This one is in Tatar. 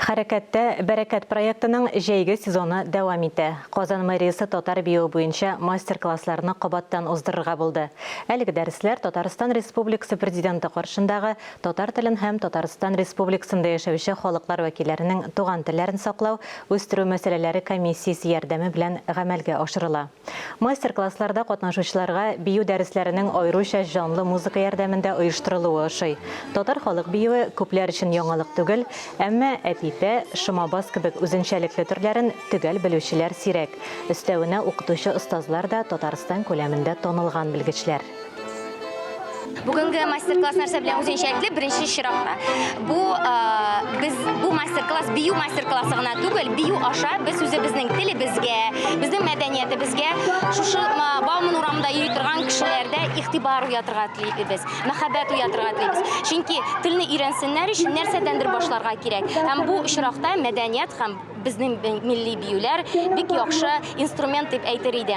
Хәрәкәттә бәрәкәт проектының җәйге сезоны дәвам итә. Казан мэриясе татар биюе буенча мастер-классларны кабаттан уздырырга булды. Әлеге дәресләр Татарстан Республикасы Президенты каршындагы Татар телен һәм Татарстан Республикасында яшәүче халыклар вәкилләренең туган телләрен саклау, үстерү мәсьәләләре комиссиясе ярдәме белән гамәлгә ашырыла. Мастер-классларда катнашучыларга бию дәресләренең аеруча җанлы музыка ярдәмендә оештырылуы ошый. Татар халык биюе күпләр өчен яңалык түгел, әмма әпипә, шомабас кебек үзенчәлекле төрләрен төгәл белүчеләр сирәк. Өстәвенә укытучы-остазлар да Татарстан күләмендә танылган белгечләр. Бүгенге мастер-класс нәрсә белән үзенчәлекле? Беренче чиратта бу без бу мастер-класс бию мастер-классы гына түгел, бию аша без үзебезнең телебезгә, безнең мәдәниятебезгә шушы Бауман урамында йөри торган кешеләрдә игътибар уятырга телибез, мәхәббәт уятырга телибез. Чөнки телне өйрәнсеннәр өчен нәрсәдәндер башларга кирәк. Һәм бу очракта мәдәният һәм безнең милли биюләр бик яхшы инструмент дип әйтер идем.